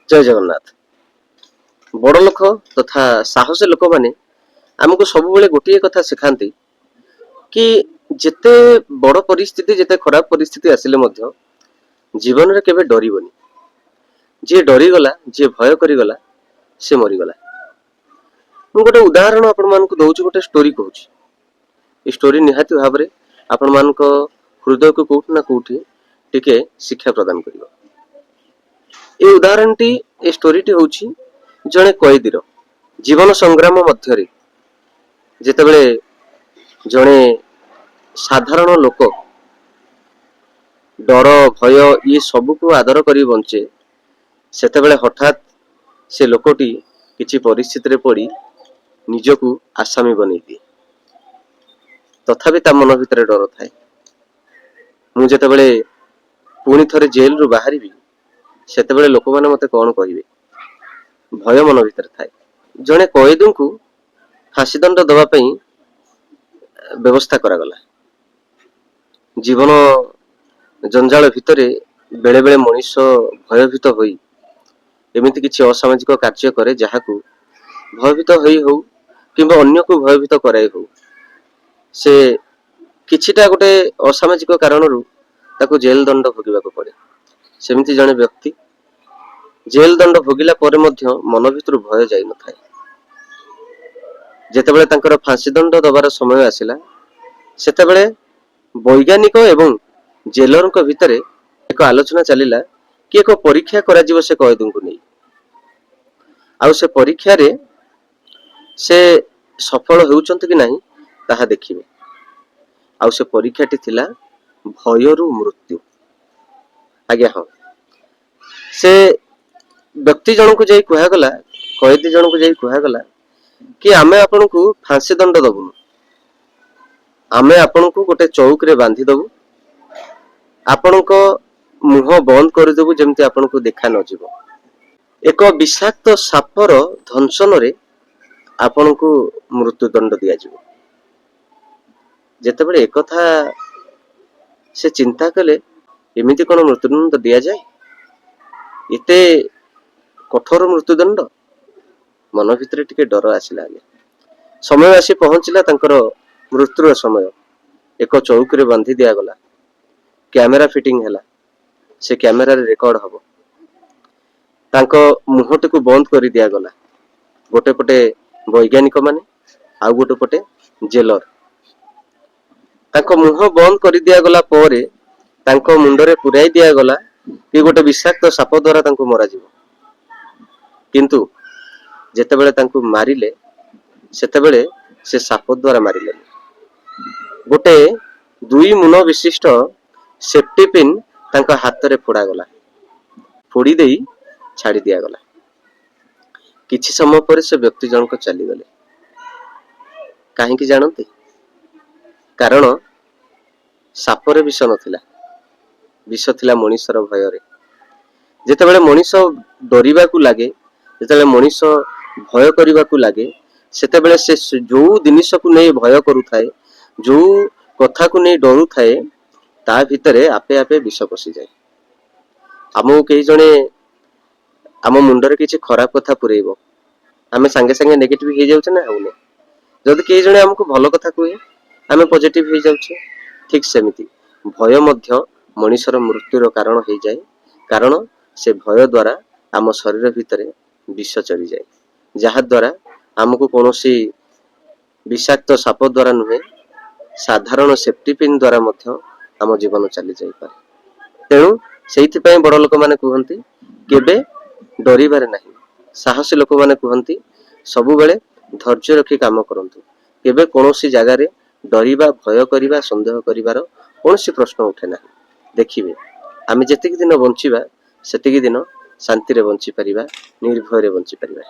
ଜୟ ଜଗନ୍ନାଥ। ବଡ଼ ଲୋକ ତଥା ସାହସୀ ଲୋକମାନେ ଆମକୁ ସବୁବେଳେ ଗୋଟିଏ କଥା ଶିଖାନ୍ତି କି ଯେତେ ବଡ଼ ପରିସ୍ଥିତି, ଯେତେ ଖରାପ ପରିସ୍ଥିତି ଆସିଲେ ମଧ୍ୟ ଜୀବନରେ କେବେ ଡରିବନି। ଯିଏ ଡରିଗଲା, ଯିଏ ଭୟ କରିଗଲା, ସେ ମରିଗଲା। ମୁଁ ଗୋଟେ ଉଦାହରଣ ଆପଣମାନଙ୍କୁ ଦଉଛି, ଗୋଟେ ଷ୍ଟୋରି କହୁଛି। ଏ ଷ୍ଟୋରି ନିହାତି ଭାବରେ ଆପଣମାନଙ୍କ ହୃଦୟକୁ କୋଉଠି ନା କୋଉଠି ଟିକେ ଶିକ୍ଷା ପ୍ରଦାନ କରିବ। ଏ ଉଦାହରଣଟି, ଏ ଷ୍ଟୋରିଟି ହଉଛି ଜଣେ କଏଦୀର ଜୀବନ ସଂଗ୍ରାମ ମଧ୍ୟରେ, ଯେତେବେଳେ ଜଣେ ସାଧାରଣ ଲୋକ ଡର, ଭୟ ଇଏ ସବୁକୁ ଆଦର କରି ବଞ୍ଚେ, ସେତେବେଳେ ହଠାତ୍ ସେ ଲୋକଟି କିଛି ପରିସ୍ଥିତିରେ ପଡ଼ି ନିଜକୁ ଆସାମୀ ବନେଇ ଦିଏ। ତଥାପି ତା ମନ ଭିତରେ ଡର ଥାଏ, ମୁଁ ଯେତେବେଳେ ପୁଣି ଥରେ ଜେଲରୁ ବାହାରିବି, ସେତେବେଳେ ଲୋକମାନେ ମତେ କଣ କହିବେ? ଭୟ ମନ ଭିତରେ ଥାଏ। ଜଣେ କଏଦୀଙ୍କୁ ଫାଶୀ ଦଣ୍ଡ ଦେବା ପାଇଁ ବ୍ୟବସ୍ଥା କରାଗଲା। ଜୀବନ ଜଞ୍ଜାଳ ଭିତରେ ବେଳେ ବେଳେ ମଣିଷ ଭୟଭୀତ ହୋଇ ଏମିତି କିଛି ଅସାମାଜିକ କାର୍ଯ୍ୟ କରେ, ଯାହାକୁ ଭୟଭୀତ ହୋଇ ହଉ କିମ୍ବା ଅନ୍ୟକୁ ଭୟଭୀତ କରାଇ ହଉ, ସେ କିଛିଟା ଗୋଟେ ଅସାମାଜିକ କାରଣରୁ ତାକୁ ଜେଲ ଦଣ୍ଡ ଭୋଗିବାକୁ ପଡେ। ସେମିତି ଜଣେ ବ୍ୟକ୍ତି ଜେଲ ଦଣ୍ଡ ଭୋଗିଲା ପରେ ମଧ୍ୟ ମନ ଭିତରୁ ଭୟ ଯାଇନଥାଏ। ଯେତେବେଳେ ତାଙ୍କର ଫାଶୀ ଦଣ୍ଡ ଦବାର ସମୟ ଆସିଲା, ସେତେବେଳେ ବୈଜ୍ଞାନିକ ଏବଂ ଜେଲରଙ୍କ ଭିତରେ ଏକ ଆଲୋଚନା ଚାଲିଲା କି ଏକ ପରୀକ୍ଷା କରାଯିବ ସେ କଏଦୀଙ୍କୁ ନେଇ, ଆଉ ସେ ପରୀକ୍ଷାରେ ସେ ସଫଳ ହେଉଛନ୍ତି କି ନାହିଁ ତାହା ଦେଖିବେ। ଆଉ ସେ ପରୀକ୍ଷାଟି ଥିଲା ଭୟରୁ ମୃତ୍ୟୁ। ଆଜ୍ଞା ହଁ, ସେ ବ୍ୟକ୍ତି ଜଣଙ୍କୁ ଯାଇ କୁହାଗଲା, କଏଦୀ ଜଣଙ୍କୁ ଯାଇ କୁହାଗଲା କି ଆମେ ଆପଣଙ୍କୁ ଫାଶୀ ଦଣ୍ଡ ଦବୁନୁ, ଆମେ ଆପଣଙ୍କୁ ଗୋଟେ ଚୌକିରେ ବାନ୍ଧି ଦବୁ, ଆପଣଙ୍କ ମୁହଁ ବନ୍ଦ କରିଦେବୁ, ଯେମିତି ଆପଣଙ୍କୁ ଦେଖା ନଯିବ। ଏକ ବିଷାକ୍ତ ସାପର ଦଂଶନରେ ଆପଣଙ୍କୁ ମୃତ୍ୟୁଦଣ୍ଡ ଦିଆଯିବ। ଯେତେବେଳେ ଏକଥା ସେ ଚିନ୍ତା କଲେ, ଏମିତି କଣ ମୃତ୍ୟୁଦଣ୍ଡ ଦିଆଯାଏ? ଏତେ କଠୋର ମୃତ୍ୟୁଦଣ୍ଡ? ମନ ଭିତରେ ଟିକେ ଡର ଆସିଲା। ଆଜ୍ଞା, ସମୟ ଆସି ପହଞ୍ଚିଲା, ତାଙ୍କର ମୃତ୍ୟୁର ସମୟ। ଏକ ଚୌକିରେ ବାନ୍ଧି ଦିଆଗଲା। କ୍ୟାମେରା ଫିଟିଂ ହେଲା। ସେ କ୍ୟାମେରାରେ ରେକର୍ଡ ହବ। ତାଙ୍କ ମୁହଁଟିକୁ ବନ୍ଦ କରି ଦିଆଗଲା। ଗୋଟେ ପଟେ ବୈଜ୍ଞାନିକ ମାନେ, ଆଉ ଗୋଟେ ପଟେ ଜେଲର। ତାଙ୍କ ମୁହଁ ବନ୍ଦ କରି ଦିଆଗଲା ପରେ ତାଙ୍କ ମୁଣ୍ଡରେ ପୁରାଇ ଦିଆଗଲା କି ଗୋଟେ ବିଷାକ୍ତ ସାପ ଦ୍ୱାରା ତାଙ୍କୁ ମରାଯିବ। କିନ୍ତୁ ଯେତେବେଳେ ତାଙ୍କୁ ମାରିଲେ, ସେତେବେଳେ ସେ ସାପ ଦ୍ୱାରା ମାରିଲେନି। ଗୋଟେ ଦୁଇ ମୁନ ବିଶିଷ୍ଟ ସେଫ୍ଟି ପିନ୍ ତାଙ୍କ ହାତରେ ଫୋଡ଼ାଗଲା। ଫୋଡ଼ି ଦେଇ ଛାଡ଼ି ଦିଆଗଲା। କିଛି ସମୟ ପରେ ସେ ବ୍ୟକ୍ତି ଜଣକ ଚାଲିଗଲେ। କାହିଁକି ଜାଣନ୍ତି? କାରଣ ସାପରେ ବିଷ ନଥିଲା, ବିଷ ଥିଲା ମଣିଷର ଭୟରେ। ଯେତେବେଳେ ମଣିଷ ଡରିବାକୁ ଲାଗେ, ଯେତେବେଳେ ମଣିଷ ଭୟ କରିବାକୁ ଲାଗେ, ସେତେବେଳେ ସେ ଯୋଉ ଜିନିଷକୁ ନେଇ ଭୟ କରୁଥାଏ, ଯୋଉ କଥାକୁ ନେଇ ଡରୁଥାଏ, ତା ଭିତରେ ଆପେ ଆପେ ବିଷ ପଶିଯାଏ। ଆମକୁ କେହି ଜଣେ ଆମ ମୁଣ୍ଡରେ କିଛି ଖରାପ କଥା ପୁରେଇବ, ଆମେ ସାଙ୍ଗେ ସାଙ୍ଗେ ନେଗେଟିଭ ହେଇଯାଉଛେ ନା ହଉନେ? ଯଦି କେହି ଜଣେ ଆମକୁ ଭଲ କଥା କୁହେ, ଆମେ ପଜିଟିଭ ହେଇଯାଉଛେ। ଠିକ ସେମିତି ଭୟ ମଧ୍ୟ ମଣିଷର ମୃତ୍ୟୁର କାରଣ ହେଇଯାଏ। କାରଣ ସେ ଭୟ ଦ୍ୱାରା ଆମ ଶରୀର ଭିତରେ ବିଷ ଚରିଯାଏ, ଯାହା ଦ୍ୱାରା ଆମକୁ କୌଣସି ବିଷାକ୍ତ ସାପ ଦ୍ୱାରା ନୁହେଁ, ସାଧାରଣ ସେଫ୍ଟି ପିନ୍ ଦ୍ୱାରା ମଧ୍ୟ ଆମ ଜୀବନ ଚାଲି ଯାଇପାରେ। ତେଣୁ ସେଇଥିପାଇଁ ବଡ଼ ଲୋକମାନେ କୁହନ୍ତି, କେବେ ଡରିବାରେ ନାହିଁ। ସାହସୀ ଲୋକମାନେ କୁହନ୍ତି, ସବୁବେଳେ ଧୈର୍ଯ୍ୟ ରଖି କାମ କରନ୍ତୁ। କେବେ କୌଣସି ଜାଗାରେ ଡରିବା, ଭୟ କରିବା, ସନ୍ଦେହ କରିବାର କୌଣସି ପ୍ରଶ୍ନ ଉଠେ ନାହିଁ। ଦେଖିବେ, ଆମେ ଯେତିକି ଦିନ ବଞ୍ଚିବା, ସେତିକି ଦିନ ଶାନ୍ତିରେ ବଞ୍ଚିପାରିବା, ନିର୍ଭୟରେ ବଞ୍ଚିପାରିବା।